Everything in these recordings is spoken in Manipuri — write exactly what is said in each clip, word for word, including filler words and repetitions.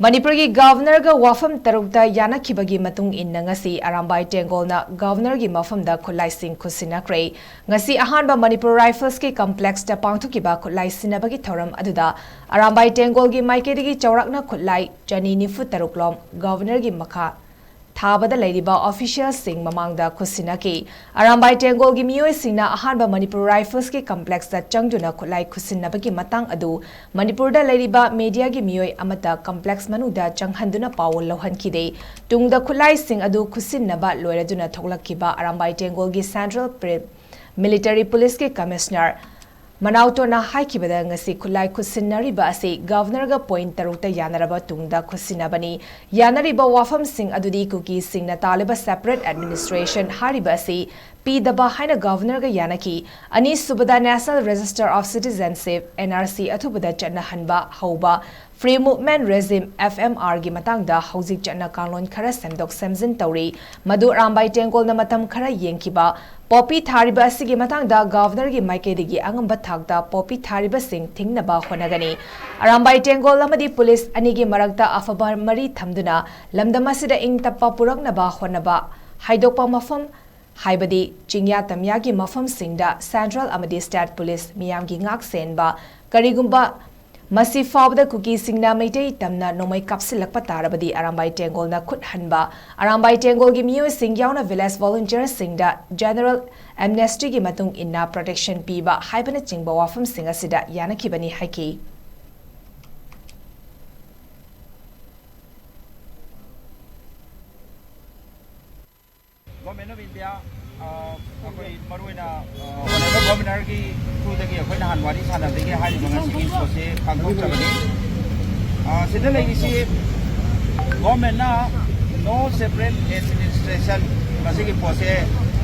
ꯃꯅꯤꯄꯨꯔꯒꯤ ꯒꯚꯔꯅꯔꯒ ꯋꯥꯐꯝ ꯇꯔꯨꯛꯇ ꯌꯥꯅꯈꯤꯕꯒꯤ ꯃꯇꯨꯡ ꯏꯟꯅ ꯉꯁꯤ ꯑꯔꯥꯝꯕꯥꯏ ꯇꯦꯡꯒꯣꯜꯅ ꯒꯚꯔꯅꯔꯒꯤ ꯃꯐꯝꯗ ꯈꯨꯠꯂꯥꯏꯁꯤꯡ ꯈꯨꯠꯁꯤꯟꯅꯈ꯭ꯔꯦ꯫ ꯉꯁꯤ ꯑꯍꯥꯟꯕ ꯃꯅꯤꯄꯨꯔ ꯔꯥꯏꯐꯜꯁꯀꯤ ꯀꯝꯄ꯭ꯂꯦꯛꯁꯇ ꯄꯥꯡꯊꯣꯛꯈꯤꯕ ꯈꯨꯠꯂꯥꯏ ꯁꯤꯟꯅꯕꯒꯤ ꯊꯧꯔꯝ ꯑꯗꯨꯗ ꯑꯔꯥꯝꯕꯥꯏ ꯇꯦꯡꯒꯣꯜꯒꯤ ꯃꯥꯏꯀꯩꯗꯒꯤ ꯆꯥꯎꯔꯥꯛꯅ ꯈꯨꯠꯂꯥꯏ ꯆꯅꯤ ꯅꯤꯐꯨ ꯇꯔꯨꯛ ꯂꯣꯝ ꯒꯚꯔꯅꯔꯒꯤ ꯃꯈꯥ ꯊꯥꯕꯗ ꯂꯩꯔꯤꯕ ꯑꯣꯐꯤꯁꯤꯌꯦꯜꯁꯤꯡ ꯃꯃꯥꯡꯗ ꯈꯨꯠꯁꯤꯟꯅꯈꯤ꯫ ꯑꯔꯥꯝꯕꯥꯏ ꯇꯦꯡꯒꯣꯜꯒꯤ ꯃꯤꯑꯣꯏꯁꯤꯡꯅ ꯑꯍꯥꯟꯕ ꯃꯅꯤꯄꯨꯔ ꯔꯥꯏꯐꯜꯁꯀꯤ ꯀꯝꯄ꯭ꯂꯦꯛꯁꯇ ꯆꯪꯗꯨꯅ ꯈꯨꯠꯂꯥꯏ ꯈꯨꯠꯁꯤꯟꯅꯕꯒꯤ ꯃꯇꯥꯡ ꯑꯗꯨ ꯃꯅꯤꯄꯨꯔꯗ ꯂꯩꯔꯤꯕ ꯃꯦꯗꯤꯌꯥꯒꯤ ꯃꯤꯑꯣꯏ ꯑꯃꯠꯇ ꯀꯝꯄ꯭ꯂꯦꯛꯁ ꯃꯅꯨꯡꯗ ꯆꯪꯍꯟꯗꯨꯅ ꯄꯥꯎ ꯂꯧꯍꯟꯈꯤꯗꯦ꯫ ꯇꯨꯡꯗ ꯈꯨꯠꯂꯥꯏꯁꯤꯡ ꯑꯗꯨ ꯈꯨꯠꯁꯤꯟꯅꯕ ꯂꯣꯏꯔꯗꯨꯅ ꯊꯣꯛꯂꯛꯈꯤꯕ ꯑꯔꯥꯝꯕꯥꯏ ꯇꯦꯡꯒꯣꯜꯒꯤ ꯁꯦꯟꯇ꯭ꯔꯦꯜ ꯄ꯭ꯔꯤ-, ꯃꯤꯂꯤꯇꯔꯤ ꯄꯨꯂꯤꯁꯀꯤ ꯀꯃꯤꯁꯅꯔ ꯃꯅꯥꯎꯇꯣꯅ ꯍꯥꯏꯈꯤꯕꯗ, ꯉꯁꯤ ꯈꯨꯠꯂꯥꯏ ꯈꯨꯠꯁꯤꯟꯅꯔꯤꯕ ꯑꯁꯤ ꯒꯚꯔꯅꯔꯒ ꯄꯣꯏꯟꯠ ꯇꯔꯨꯛꯇ ꯌꯥꯅꯔꯕ ꯇꯨꯡꯗ ꯈꯨꯠꯁꯤꯟꯅꯕꯅꯤ꯫ ꯌꯥꯅꯔꯤꯕ ꯋꯥꯐꯝꯁꯤꯡ ꯑꯗꯨꯗꯤ ꯀꯨꯀꯤꯁꯤꯡꯅ ꯇꯥꯜꯂꯤꯕ ꯁꯦꯄꯔꯦꯠ ꯑꯦꯗꯃꯤꯅꯤꯁꯇ꯭ꯔꯦꯁꯟ ꯍꯥꯏꯔꯤꯕ ꯑꯁꯤ ꯄꯤꯗꯕ ꯍꯥꯏꯅ ꯒꯚꯔꯅꯔꯒ ꯌꯥꯅꯈꯤ꯫ ꯑꯅꯤꯁꯨꯕꯗ, National Register of Citizenship, NRC, ꯑꯊꯨꯕꯗ ꯆꯠꯅꯍꯟꯕ ꯍꯧꯕ, Free Movement Regime, FMR, ꯒꯤ ꯃꯇꯥꯡꯗ ꯍꯧꯖꯤꯛ ꯆꯠꯅ ꯀꯥꯡꯂꯣꯟ ꯈꯔ ꯁꯦꯝꯗꯣꯛ ꯁꯦꯝꯖꯤꯟ ꯇꯧꯔꯤ꯫ ꯃꯗꯨ ꯑꯔꯥꯝꯕꯥꯏ ꯇꯦꯡꯒꯣꯜꯅ ꯃꯇꯝ ꯈꯔ ꯌꯦꯡꯈꯤꯕ꯫ ꯄꯣꯄꯤ ꯊꯥꯔꯤꯕ ꯑꯁꯤꯒꯤ ꯃꯇꯥꯡꯗ ꯒꯚꯔꯅꯔꯒꯤ ꯃꯥꯏꯀꯩꯗꯒꯤ ꯑꯉꯝꯕ ꯊꯥꯛꯇ ꯄꯣꯄꯤ ꯊꯥꯔꯤꯕꯁꯤꯡ ꯊꯤꯡꯅꯕ ꯍꯣꯠꯅꯒꯅꯤ꯫ ꯑꯔꯥꯝꯕꯥꯏ ꯇꯦꯡꯒꯣꯜ ꯑꯃꯗꯤ ꯄꯨꯂꯤꯁ ꯑꯅꯤꯒꯤ ꯃꯔꯛꯇ ꯑꯐꯕ ꯃꯔꯤ ꯊꯝꯗꯨꯅ ꯂꯝꯗꯝ ꯑꯁꯤꯗ ꯏꯪ ꯇꯞꯄ ꯄꯨꯔꯛꯅꯕ ꯍꯣꯠꯅꯕ, ꯍꯥꯏꯗꯣꯛꯄ ꯃꯐꯝ, ꯍꯥꯏꯕꯗꯤ ꯆꯤꯡꯌꯥ ꯇꯝꯌꯥꯒꯤ ꯃꯐꯝꯁꯤꯡꯗ ꯁꯦꯟꯇ꯭ꯔꯦꯜ ꯑꯃꯗꯤ ꯁ꯭ꯇꯦꯠ ꯄꯨꯂꯤꯁ ꯃꯤꯌꯥꯝꯒꯤ ꯉꯥꯛ ꯁꯦꯟꯕ, ꯀꯔꯤꯒꯨꯝꯕ ꯃꯁꯤ ꯐꯥꯎꯕꯗ ꯀꯨꯀꯤꯁꯤꯡꯅ ꯃꯩꯇꯩ ꯇꯝꯅ ꯅꯣꯡꯃꯩ ꯀꯥꯞꯁꯤꯜꯂꯛꯄ ꯇꯥꯔꯕꯗꯤ ꯑꯔꯥꯝꯕꯥꯏ ꯇꯦꯡꯒꯣꯜꯅ ꯈꯨꯠ ꯍꯟꯕ, ꯑꯔꯥꯝꯕꯥꯏ ꯇꯦꯡꯒꯣꯜꯒꯤ ꯃꯤꯑꯣꯏꯁꯤꯡ ꯌꯥꯎꯅ ꯚꯤꯂꯦꯖ ꯚꯣꯂꯨꯟꯇꯤꯌꯔꯁꯤꯡꯗ ꯖꯦꯅꯔꯦꯜ ꯑꯦꯝꯅꯦꯁꯇꯤꯒꯤ ꯃꯇꯨꯡ ꯏꯟꯅ ꯄ꯭ꯔꯣꯇꯦꯛꯁꯟ ꯄꯤꯕ ꯍꯥꯏꯕꯅꯆꯤꯡꯕ ꯋꯥꯐꯝꯁꯤꯡ ꯑꯁꯤꯗ ꯌꯥꯅꯈꯤꯕꯅꯤ ꯍꯥꯏꯈꯤ꯫ Government of India, ꯑ, ꯑꯩꯈꯣꯏ ꯃꯔꯨꯑꯣꯏꯅ, ꯑ, Honourable Governor ꯒꯤ through ꯗꯒꯤ ꯑꯩꯈꯣꯏ ꯅꯍꯥꯟ ꯋꯥꯔꯤ ꯁꯥꯟꯅꯕꯗꯒꯤ ꯍꯥꯏꯔꯤꯕ ꯉꯁꯤꯒꯤ ꯄꯣꯠꯁꯦ ꯄꯥꯡꯊꯣꯛꯆꯕꯅꯤ꯫ ꯑ, ꯁꯤꯗ ꯂꯩꯔꯤꯁꯤ government ꯅ no separate administration, ꯃꯁꯤꯒꯤ ꯄꯣꯠꯁꯦ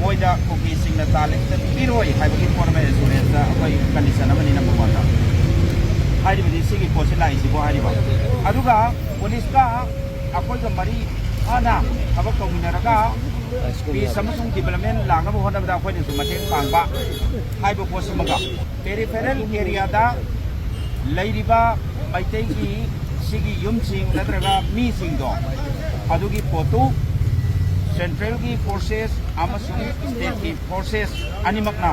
ꯃꯣꯏꯗ ꯀꯨꯀꯤꯁꯤꯡꯅ ꯇꯥꯜꯂꯤꯁꯤꯗ ꯄꯤꯔꯣꯏ ꯍꯥꯏꯕꯒꯤ ꯄꯣꯠ ꯑꯃ assurance ꯑꯩꯈꯣꯏ condition ꯑꯃꯅꯤ number one ꯗ꯫ ꯍꯥꯏꯔꯤꯕꯗꯤ ꯁꯤꯒꯤ ꯄꯣꯠꯁꯦ ꯂꯥꯛꯏꯁꯤꯕꯨ ꯍꯥꯏꯔꯤꯕ꯫ ꯑꯗꯨꯒ ꯄꯨꯂꯤꯁꯀ ꯑꯩꯈꯣꯏꯒ ꯃꯔꯤ ꯐꯥꯅ ꯊꯕꯛ ꯇꯧꯃꯤꯟꯅꯔꯒ peace ꯑꯃꯁꯨꯡ development ꯂꯥꯛꯅꯕ ꯍꯣꯠꯅꯕꯗ ꯑꯩꯈꯣꯏꯅꯁꯨ ꯃꯇꯦꯡ ꯄꯥꯡꯕ ꯍꯥꯏꯕ ꯄꯣꯠꯁꯤꯃꯒ, peripheral area ꯗ ꯂꯩꯔꯤꯕ ꯃꯩꯇꯩꯒꯤ ꯁꯤꯒꯤ ꯌꯨꯝꯁꯤꯡ ꯅꯠꯇ꯭ꯔꯒ ꯃꯤꯁꯤꯡꯗꯣ, ꯑꯗꯨꯒꯤ ꯄꯣꯠꯇꯨ ꯁꯦꯟꯇ꯭ꯔꯦꯜꯒꯤ ꯐꯣꯔꯁꯦꯁ ꯑꯃꯁꯨꯡ ꯁ꯭ꯇꯦꯠꯀꯤ ꯐꯣꯔꯁꯦꯁ ꯑꯅꯤꯃꯛꯅ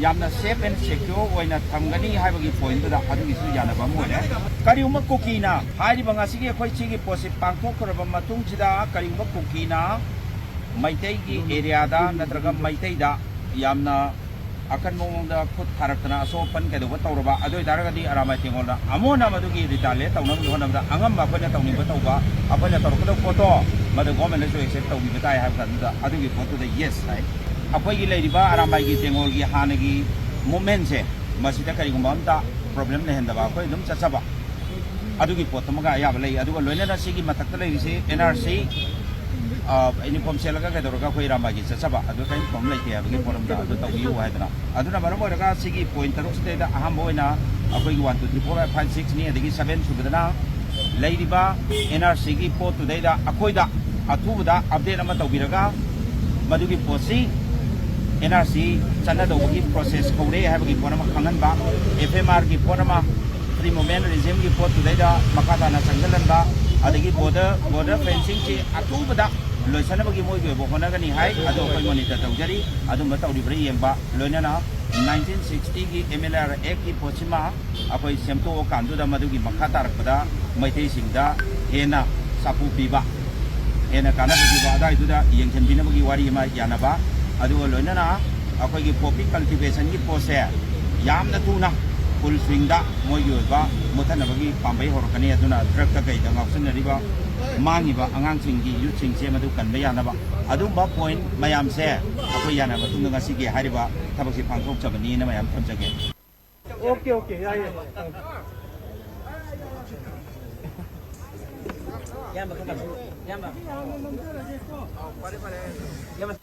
ꯌꯥꯝꯅ ꯁꯦꯐ ꯑꯦꯟ ꯁꯦꯀ꯭ꯌꯣꯔ ꯑꯣꯏꯅ ꯊꯝꯒꯅꯤ ꯍꯥꯏꯕꯒꯤ ꯄꯣꯏꯟꯗꯨꯗ ꯑꯗꯨꯒꯤꯁꯨ ꯌꯥꯅꯕ ꯑꯃ ꯑꯣꯏꯔꯦ꯫ ꯀꯔꯤꯒꯨꯝꯕ ꯀꯨꯀꯤꯅ ꯍꯥꯏꯔꯤꯕ ꯉꯁꯤꯒꯤ ꯑꯩꯈꯣꯏ ꯁꯤꯒꯤ ꯄꯣꯠꯁꯤ ꯄꯥꯡꯊꯣꯛꯈ꯭ꯔꯕ ꯃꯇꯨꯡꯁꯤꯗ, ꯀꯔꯤꯒꯨꯝꯕ ꯀꯨꯀꯤꯅ ꯃꯩꯇꯩꯒꯤ ꯑꯦꯔꯤꯌꯥꯗ ꯅꯠꯇ꯭ꯔꯒ ꯃꯩꯇꯩꯗ ꯌꯥꯝꯅ ꯑꯀꯟꯕ ꯃꯑꯣꯡꯗ ꯈꯨꯠ ꯊꯥꯔꯛꯇꯅ ꯑꯁꯣꯛ ꯑꯄꯟ ꯀꯩꯗꯧꯕ ꯇꯧꯔꯕ, ꯑꯗꯨ ꯑꯣꯏꯇꯥꯔꯒꯗꯤ ꯑꯔꯥꯃꯥꯏ ꯇꯦꯡꯒꯣꯜꯅ ꯑꯃꯨꯛ ꯍꯟꯅ ꯃꯗꯨꯒꯤ ꯔꯤꯇꯥꯂꯤꯌꯦꯠ ꯇꯧꯅꯕꯒꯤ ꯍꯣꯠꯅꯕꯗ ꯑꯉꯝꯕ ꯑꯩꯈꯣꯏꯅ ꯇꯧꯅꯤꯡꯕ ꯇꯧꯕ, ꯑꯩꯈꯣꯏꯅ ꯇꯧꯔꯛꯀꯗꯕ ꯄꯣꯠꯇꯣ ꯃꯗꯨ ꯒꯣꯔꯃꯦꯟꯅꯁꯨ ꯑꯦꯛꯁꯦꯞ ꯇꯧꯕꯤꯕ ꯇꯥꯏ ꯍꯥꯏꯕ ꯀꯥꯟꯗꯨꯗ ꯑꯗꯨꯒꯤ ꯄꯣꯠꯇꯨꯗ ꯌꯦꯁ ꯍꯥꯏ꯫ ꯑꯩꯈꯣꯏꯒꯤ ꯂꯩꯔꯤꯕ ꯑꯔꯥꯃꯥꯏꯒꯤ ꯇꯦꯡꯒꯣꯜꯒꯤ ꯍꯥꯟꯅꯒꯤ ꯃꯨꯞꯃꯦꯟꯁꯦ, ꯃꯁꯤꯗ ꯀꯔꯤꯒꯨꯝꯕ ꯑꯝꯇ ꯄ꯭ꯔꯣꯕ꯭ꯂꯦꯝ ꯂꯩꯍꯟꯗꯕ, ꯑꯩꯈꯣꯏ ꯑꯗꯨꯝ ꯆꯠꯆꯕ, ꯑꯗꯨꯒꯤ ꯄꯣꯠꯇꯨꯃꯒ ꯑꯌꯥꯕ ꯂꯩ꯫ ꯑꯗꯨꯒ ꯂꯣꯏꯅꯅ ꯁꯤꯒꯤ ꯃꯊꯛꯇ ꯂꯩꯔꯤꯁꯤ ꯑꯦꯟ ꯑꯥꯔ ꯁꯤ, ꯌꯨꯅꯤꯐꯣꯔꯝ ꯁꯦꯠꯂꯒ ꯀꯩꯗꯧꯔꯒ ꯑꯩꯈꯣꯏ ꯏꯔꯥꯝꯕꯥꯏꯒꯤ ꯆꯠꯆꯕ, ꯑꯗꯨ ꯀꯔꯤꯝ ꯄ꯭ꯔꯣꯕ꯭ꯂꯦꯝ ꯂꯩꯇꯦ ꯍꯥꯏꯕꯒꯤ ꯄꯣꯠ ꯑꯝꯗ ꯑꯗꯨ ꯇꯧꯕꯤꯌꯨ ꯍꯥꯏꯗꯅ꯫ ꯑꯗꯨꯅ ꯃꯔꯝ ꯑꯣꯏꯔꯒ ꯁꯤꯒꯤ ꯄꯣꯏꯟ ꯇꯔꯨꯛꯁꯤꯗꯩꯗ ꯑꯍꯥꯟꯕ ꯑꯣꯏꯅ ꯑꯩꯈꯣꯏꯒꯤ one two three four five ꯁꯤꯛꯁꯅꯤ, ꯑꯗꯒꯤ ꯁꯕꯦꯟ ꯁꯨꯕꯗꯅ ꯂꯩꯔꯤꯕ ꯑꯦꯟ ꯑꯥꯔ ꯁꯤꯒꯤ ꯄꯣꯠꯇꯨꯗꯩꯗ ꯑꯩꯈꯣꯏꯗ ꯑꯊꯨꯕꯗ ꯑꯞꯗꯦꯠ ꯑꯃ ꯇꯧꯕꯤꯔꯒ ꯃꯗꯨꯒꯤ ꯄꯣꯠꯁꯤ ꯑꯦꯟ ꯑꯥꯔ ꯁꯤ ꯆꯠꯅꯗꯧꯕꯒꯤ ꯄ꯭ꯔꯣꯁꯦꯁ ꯍꯧꯔꯦ ꯍꯥꯏꯕꯒꯤ ꯄꯣꯠ ꯑꯃ ꯈꯪꯍꯟꯕ, ꯑꯦꯐ ꯑꯦꯝ ꯑꯥꯔꯒꯤ ꯄꯣꯠ ꯑꯃ, ꯐ꯭ꯔꯤ ꯃꯨꯞꯃꯦꯟ ꯔꯤꯖꯤꯝꯒꯤ ꯄꯣꯠꯇꯨꯗꯩꯗ ꯃꯈꯥ ꯇꯥꯅ ꯆꯪꯁꯤꯜꯍꯟꯕ, ꯑꯗꯒꯤ ꯕꯣꯔꯗꯔ, ꯕꯣꯔꯗꯔ ꯐꯦꯟꯁꯤꯡꯁꯤ ꯑꯊꯨꯕꯗ ꯂꯣꯏꯁꯤꯟꯅꯕꯒꯤ ꯃꯣꯏꯒꯤ ꯑꯣꯏꯕ ꯍꯣꯠꯅꯒꯅꯤ ꯍꯥꯏ꯫ ꯑꯗꯨ ꯑꯩꯈꯣꯏ ꯃꯣꯅꯤꯇꯔ ꯇꯧꯖꯔꯤ꯫ ꯑꯗꯨꯝꯕ ꯇꯧꯔꯤꯕ꯭ꯔꯥ ꯌꯦꯡꯕ, ꯂꯣꯏꯅꯅ ꯅꯥꯏꯟꯇꯤꯟ ꯁꯤꯛꯁꯇꯤꯒꯤ ꯑꯦꯝ ꯑꯦꯜ ꯑꯥꯔ ꯑꯦꯛꯀꯤ ꯄꯣꯠꯁꯤꯃ ꯑꯩꯈꯣꯏ ꯁꯦꯝꯗꯣꯛꯑꯀꯥꯟꯗꯨꯗ ꯃꯗꯨꯒꯤ ꯃꯈꯥ ꯇꯥꯔꯛꯄꯗ ꯃꯩꯇꯩꯁꯤꯡꯗ ꯍꯦꯟꯅ ꯁꯥꯐꯨ ꯄꯤꯕ, ꯍꯦꯟꯅ ꯀꯥꯟꯅꯕ ꯄꯤꯕ ꯑꯗꯨꯋꯥꯏꯗꯨꯗ ꯌꯦꯡꯁꯤꯟꯕꯤꯅꯕꯒꯤ ꯋꯥꯔꯤ ꯑꯃ ꯌꯥꯅꯕ, ꯑꯗꯨꯒ ꯂꯣꯏꯅꯅ ꯑꯩꯈꯣꯏꯒꯤ ꯄꯣꯄꯤ ꯀꯜꯇꯤꯚꯦꯁꯟꯒꯤ ꯄꯣꯠꯁꯦ ꯌꯥꯝꯅ ꯊꯨꯅ ꯐꯨꯜ ꯁ꯭ꯋꯤꯡꯗ ꯃꯣꯏꯒꯤ ꯑꯣꯏꯕ ꯃꯨꯠꯊꯅꯕꯒꯤ ꯄꯥꯝꯕꯩ ꯍꯧꯔꯛꯀꯅꯤ꯫ ꯑꯗꯨꯅ ꯗ꯭ꯔꯒꯇ ꯀꯩꯗ ꯉꯥꯎꯁꯤꯟꯅꯔꯤꯕ ꯃꯥꯡꯉꯤꯕ ꯑꯉꯥꯡꯁꯤꯡꯒꯤ, ꯌꯨꯠꯁꯤꯡꯁꯦ ꯃꯗꯨ ꯀꯟꯕ ꯌꯥꯅꯕ ꯑꯗꯨꯝꯕ ꯄꯣꯏꯟ ꯃꯌꯥꯝꯁꯦ ꯑꯩꯈꯣꯏ ꯌꯥꯅꯔꯕ ꯃꯇꯨꯡꯗ ꯉꯁꯤꯒꯤ ꯍꯥꯏꯔꯤꯕ ꯊꯕꯛꯁꯤ ꯄꯥꯡꯊꯣꯛꯆꯕꯅꯤꯅ ꯃꯌꯥꯝ ꯊꯝꯖꯒꯦ꯫ ꯑꯣꯀꯦ, ꯑꯣꯀꯦ, ꯌꯥꯏ, ꯌꯥꯏ꯫ ꯏꯌꯥꯝꯕ ꯈꯔ ꯇꯝꯃꯣ꯫ ꯏꯌꯥꯝꯕ꯫ ꯏꯌꯥꯝꯕ꯫